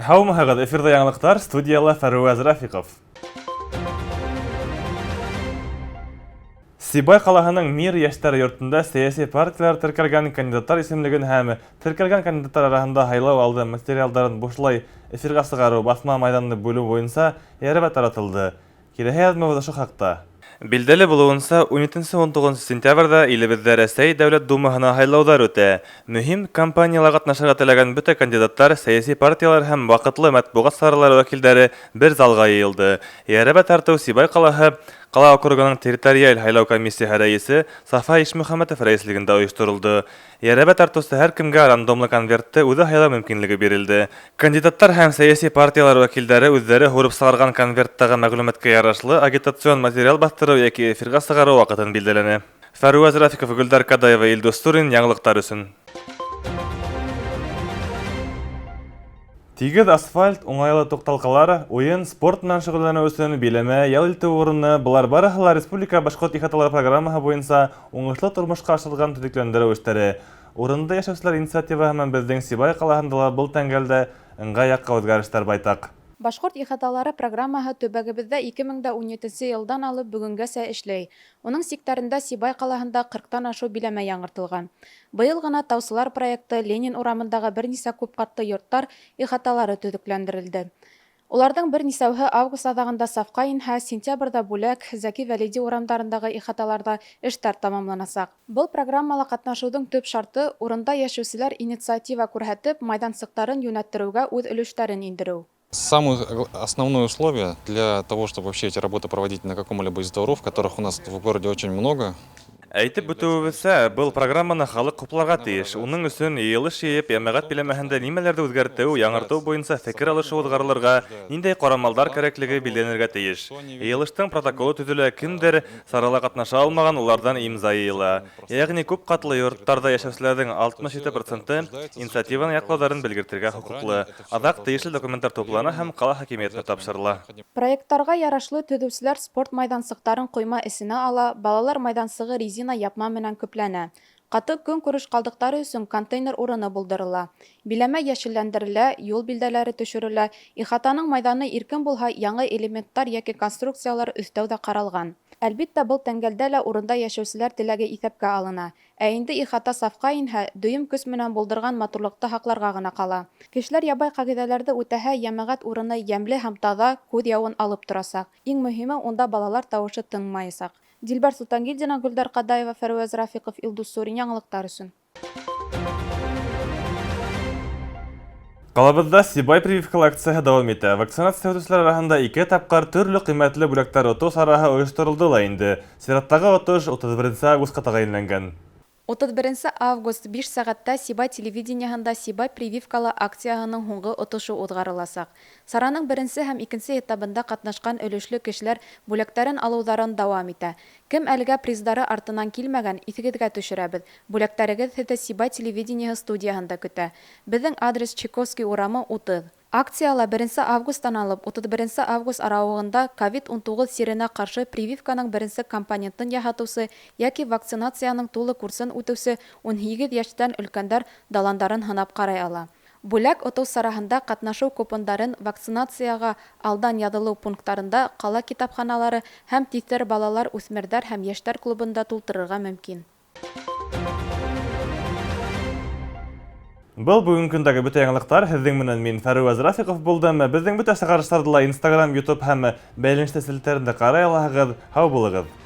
Һаумыһығыҙ, эфирҙа яңылыҡтар, студияла Фәруәз Рафиҡов. Сибай ҡалаһының Мир йәштәр йортонда сәйәси партиялар теркәлгән кандидаттар исемлеген һәм теркәлгән кандидаттар араһында һайлау алды материалдарын бушлай эфирға сығарыу, баҫма майҙанды бүлеү буйынса йәрәбә таратылды. Киләһе яҙмабыҙ ошо хаҡта. Билдәле булыуынса, 17-19 сентябрҙә илебеҙҙә Рәсәй Дәүләт Думаһына һайлауҙар үтә. Мөһим кампанияла ҡатнашырға теләгән бөтә кандидаттар, сәйәси партиялар һәм ваҡытлы матбуғат саралары вәкилдәре бер залға йыйылды. Йәрәбә тартыу Сибай ҡалаһы ҡала округының территориаль һайлау комиссияһы рәйесе Сафа Ишмөхәмәтов рәйеслегендә ойошторолдо. Йәрәбә тартыусы һәр кемгә рандомлы конвертты үҙе һайлау мөмкинлеге бирелде. Кандидаттар һәм сәйәси партиялар вәкилдәре үҙҙәре һурып сығарған конверттағы мәғлүмәткә ярашлы агитацион материал баҫтырыу йәки эфирға сығарыу ваҡытын билдәләне. Фәруәз Рафиков, Гөлдар Кадаева, Илдус Сурин, яңылыҡтар өсөн. Тигеҙ асфальт, уңайлы туҡталҡалар, уйын, спорт менән шөғөлләнеү өсөн биләмә, ял итеү урыны — былар барыһы ла республика башҡорт ихаталары программаһы буйынса уңышлы тормошҡа ашырылған төҙөкләндереү эштәре. Урында йәшәүселәр инициативаһы менән беҙҙең Сибай ҡалаһында ла был тәңгәлдә ыңғай яҡҡа үҙгәрештәр байтаҡ. Башҡорт ихаталары программаһы төбәгебеҙҙә 2017 йылдан алып бөгөнгәсә эшләй. Уның сиктәрендә Сибай ҡалаһында 40-тан ашыу биләмә яңыртылған. Быйыл ғына Таусылар проекты, Ленин урамындағы бер нисә күп ҡатлы йорттар ихаталары төҙөкләндерелде. Уларҙың бер нисәүһе август аҙағында сафҡа инһә, сентябрҙә Бүләк, Зәки Вәлиди урамдарындағы ихаталарҙа эштәр тамамланасаҡ. Был программала ҡатнашыуҙың төп шарты — урында йәшәүселәр инициатива күрһәтеп, майҙансыҡтарын йүнәттереүгә үҙ өлөштәрен индереү. Самое основное условие для того, чтобы вообще эти работы проводить на каком-либо из дворов, которых у нас в городе очень много. Әйтеп үтеүебеҙсә, был программаны халыҡ хупларға тейеш. Уның өсөн йыйылыш йыйып, йәмәғәт биләмәһендә нимәләрҙе үҙгәртеү, яңыртыу буйынса фекер алышыу уҙғарылырға, ниндәй ҡорамалдар кәрәклеге билдәләнергә тейеш. Йыйылыштың протоколы төҙөлә, кемдер сарала ҡатнаша алмаған, уларҙан имза йыйыла. Йәғни күп ҡатлы йорттарҙа йәшәүселәрҙең 67 проценты инициативаны яҡлауҙарын белгертергә хоҡуҡлы. Аҙаҡ тейешле документтар туплана һәм ҡала хакимиәтенә тапшырыла. Проекттарға ярашлы төҙөүселәр спорт майҙансыҡтарын ҡойма эсенә ала, балалар майҙансығы резина япма менән көпләнә. Ҡаты көнкүреш ҡалдыҡтары өсөн контейнер урыны булдырыла. Биләмә йәшелләндерелә, юл билдәләре төшөрөлә. Ихатаның майҙаны иркен булһа, яңы элементтар йәки конструкциялар өҫтәү ҙә ҡаралған. Әлбиттә, был тәңгәлдә лә урында йәшәүселәр теләге иҫәпкә алына. Ә инде ихата сафҡа инһә, дөйөм көс менән булдырған матурлыҡты һаҡларға ғына ҡала. Кешеләр ябай ҡағиҙәләрҙе үтәһә, йәмәғәт урыны йәмле һәм таҙа, күҙ яуын алып торасаҡ. Иң мөһиме, унда балалар тауышы тынмаясаҡ. Дилбәр Солтангилдина, Гөлдар Ҡадаева, Фәрүәз Рафиҡов, Илдус Сурин, яңылыҡтар өсөн. Ҡалабыҙҙа Сибай прививкалы акцияһы дауам итә. Вакцинация үтеүселәр араһында ике тапҡыр төрлө ҡиммәтле бүләктәр отоу сараһы ойошторолдо ла инде. Сираттағы отош 31 августҡа тәғәйенләнгән. 31 август 5 сәғәттә Сибай телевидениеһында Сибай прививкалы акцияһының һуңғы отошы уҙғарыласаҡ. Сараның беренсе һәм икенсе этабында ҡатнашҡан өлөшлө кешеләр бүләктәрен алыуҙарын дауам итә. Кем әлегә приздары артынан килмәгән, иҫегеҙгә төшөрәбеҙ. Бүләктәрегеҙ һеҙҙе Сибай телевидениеһы студияһында көтә. Беҙҙең адрес: Чайковский урамы, 30. Акцияла 1 августтан алып 31 август арауығында ковид-19 сиренә ҡаршы прививканың беренсе компонентын яһатыусы йәки вакцинацияның тулы курсын үтеүсе 18 йәштән өлкәндәр даландарын һынап ҡарай ала. Бүләк отоу сараһында ҡатнашыу купондарын вакцинацияға алдан яҙылыу пункттарында, ҡала китапханалары һәм Тиҫтер балалар, үҫмерҙәр һәм йәштәр клубында тултырырға мөмкин. Был бөгөнгө көндәге бөтә яңылыҡтар. Һеҙҙең менән мин, Фәруәз Рафиҡов, булдым. Беҙҙең бөтә сығарыштарҙы ла Инстаграм, Ютуб һәм бәйләнештә селтәрендә ҡарай алаһығыҙ. Һау булығыҙ!